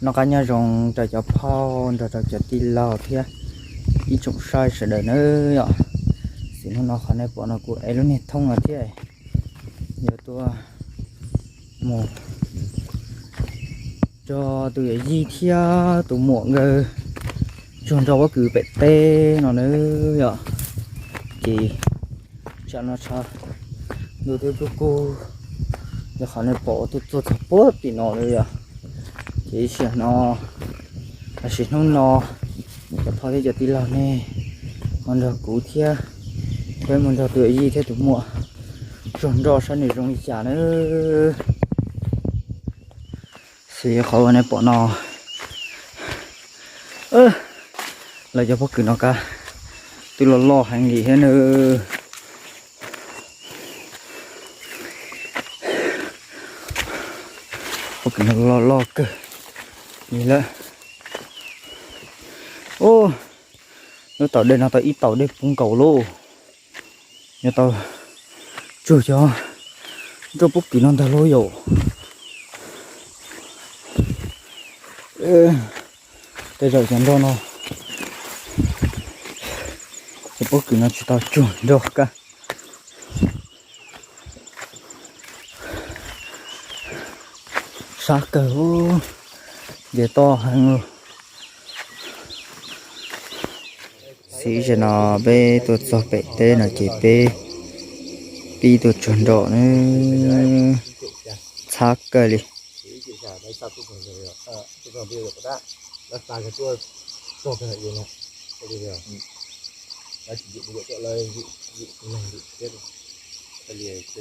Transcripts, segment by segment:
Noj qab nyob zoo rau cov phauj nrog rau cov tij laug thiab ib tsoom saib sawv daws nawb yom. Xwm hnub no qhov nej pom no kuv ev lub niag thoob no thiab, yuav tuaj mus nrog tus yawm yij thiab tus muam nkawd tsuag nroj pob kws pem teb no nawb yom. Ces tsam no tshav ntuj twb kub kub, yog qhov nej pom tuaj txog txog puag tim no lawm yom. Ces ib sij hawm no, tam sim hnub no, cov phauj thiab cov tij laug nej ho nrog kuv thiab, peb mus nrog tus yij thiab tus muam tsuag nroj saib nws zoo li cas nawb. Xwb qhov uas nej pom no, lawv cov pob kws no kab twb loj loj heev li thiab nawb. Pob kws no loj loj kawg li lawm. Ub, lub taum dej no tau ib taum dej puv nkaus lauj. Yuav tau tsuag cov nroj pob kws no ntag lauj yom. Tej zaum cov nroj no, cov pob kws no tsis tau tsuag nroj kab. Sab kawg, nce toj heev. Xwb zaum no peb tuaj txog pem teb no ces peb pib tuaj tsuag nroj nawb. Txhab kawg li.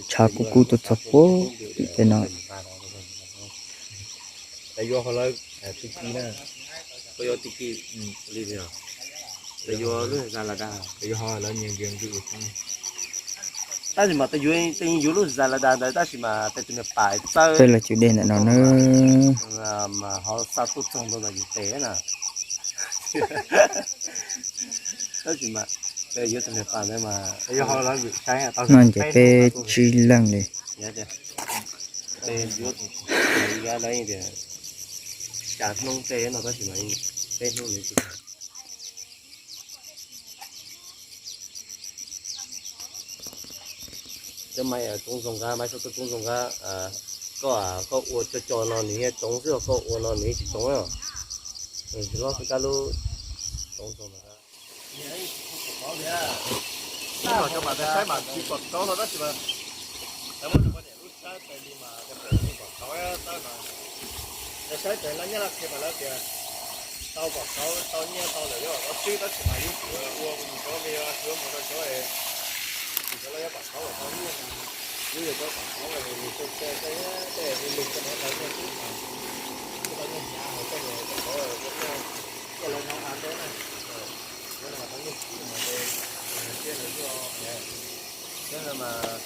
Tshav kub kub tuaj txog puag tim tej no. Tab sis mas tej yuav lub zas las das ntawd tab sis mas tej tus niag pam txawb tej los cus dej ntawm no na. Mas ho xa tuaj txog ntawm yus tes na. Tab sis mas yuav tus niag pam ntawd mas no ces peb tsib leej li. Yuav tus niag pam ntawd tias xya hnub tej no tab sis mas peb hnub li. Cov maiv tsoov zoo nqa, maiv tsoov zoo nqa, koj, koj ua co co no nws yeej tsoov xwb, koj ua no nws yeej tsis tsoov. Tsis lob xwb kab lub tsoov zoo no. Cov mam saib mam tsis pom kauv no tab sis mas lub sab tes li mas pom kauv tab no. Saib tes laj nyab laj qhia mas lawv tias tau pom kauv tau nyiaj tau lawm yog tau twb tab sis mas yeej tsuas ua mus cov me yuav mus rau cov tsis cov laj nyob pom kauv los tau nyiaj, lub yog cov pom kauv los nws txawj txawj tej tej hu lug cov no tau nyiaj xwb mas tau nyiaj hnyav hos tej niag pom kauv ua noj, coj lawv hnov av ntawd na. Cov no mas tau nyiaj txhij mas tej hais tias lawv yuav cov no mas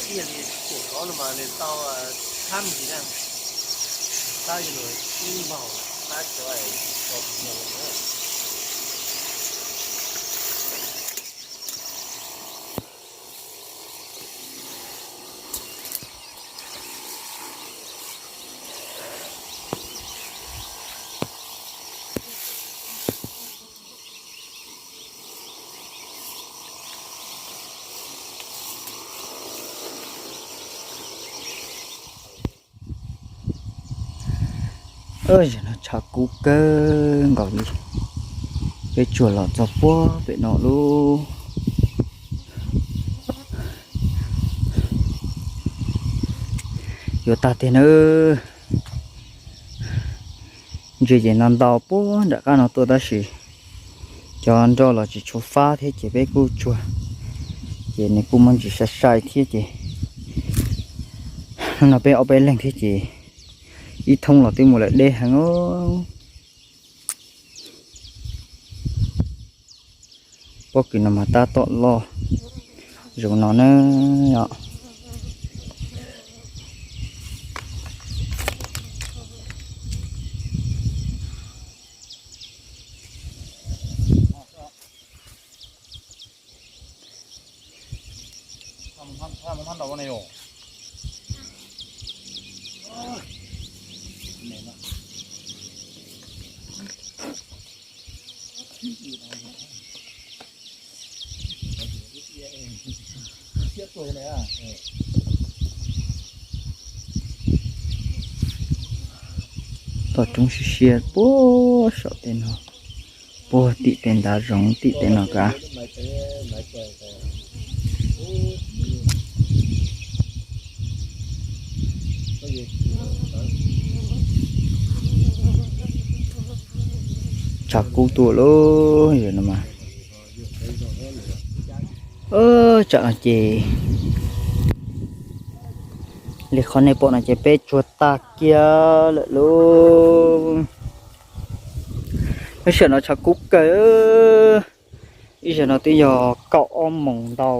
ib yam li pom kauv no mas nws tau thab ntsis na, tab yog ib npaug tab cov tso no. Yog no tshav kub kawg nkaus li, peb tsuag los txog puag pem no lub. Yuav tag tiag nawb. Ntses ces ntau ntau puag nram qab no tuaj tab sis cov nroj los tsis tshua fab thiab ces peb kuj tsuag, ces nws kuj muaj ntsis sai sai thiab ces hnub no peb ob peb leeg thiab ces ib thoob los twb mus lawm deb heev os. Pob kws no mas tab tom loj zoo no na yom. Toj roob siab siab puag saum tej no, puag tim tej ntav zoov tim tej no kav. Tshav kub tuaj lauj, yog no mas. Tsam no ces li qhov nej pom no ces peb tsuag tag kiag lawm lauj. Lub sij hawm no tshav kub kawg. Ib zaug no twb yog kaum ob moos ntau,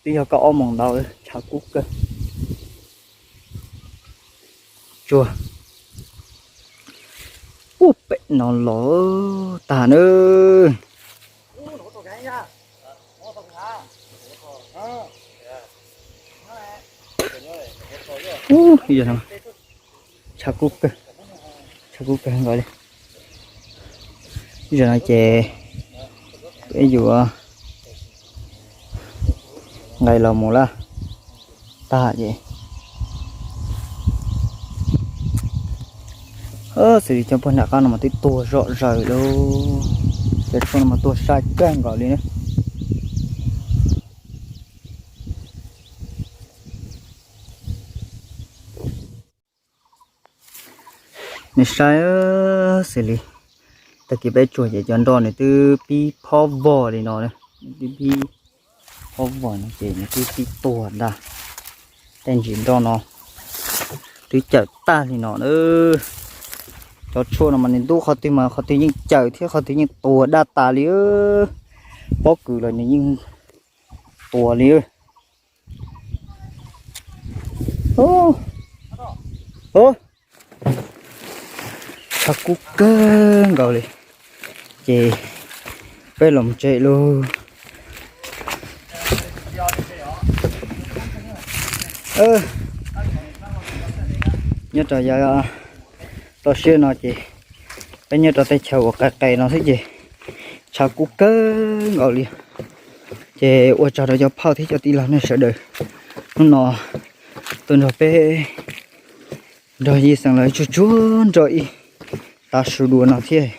twb yog kaum ob moos ntau, tshav kub kawg. Tsuag, ub, pem no los tag nawb. Ub, yog no, tshav kub kawg, tshav kub kawg nkaus li. Ib zaug no ces peb yuav nqis los mus lawm. Tag ces xws li cov puag nram qab no mas twb tuag zom zaws lauj, cov tshuaj no mas tuag sai kawg nkaus li na. Nej saib, xws li tag kis peb tsuag ces cov nroj nws twb pib phob vog li no, twb pib phob vog no ces nws twb pib tuag ntag. Tej ntsis nroj no twb cawm tag li no na. Cov tshuaj no mas nws ntub qhov twg mas qhov twg yeej cawm thiab qhov twg yeej tuag daj tas li. Pob kws los nws yeej tuag li. Tshav kub kawg nkaus li, ces peb los tsev lauj. Nyob rau yav toj siab no ces peb nyob rau tej chaw uas qis qis no xwb ces tshav kub kawg nkaus li. Ces ua tsaug rau cov phauj thiab cov tij laug nej sawv daws hnub no tuaj nrog peb nrog Yij Xeem lawv tsuag tsuag nroj ib tav su dua no thiab.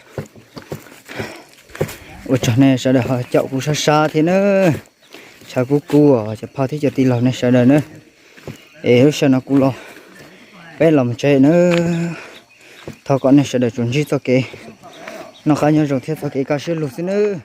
Ua tsaug nej sawv daws ho caum kuv sab sab thiab na. Tshav kub kub os cov phauj thiab cov tij laug nej sawv daws na. Es lub sij hawm no kuv los, peb los mus tsev na. Thov kom nej sawv daws tsuas ntsib txoj kev noj qab nyob zoo thiab txoj kev kaj siab lug xwb nawb.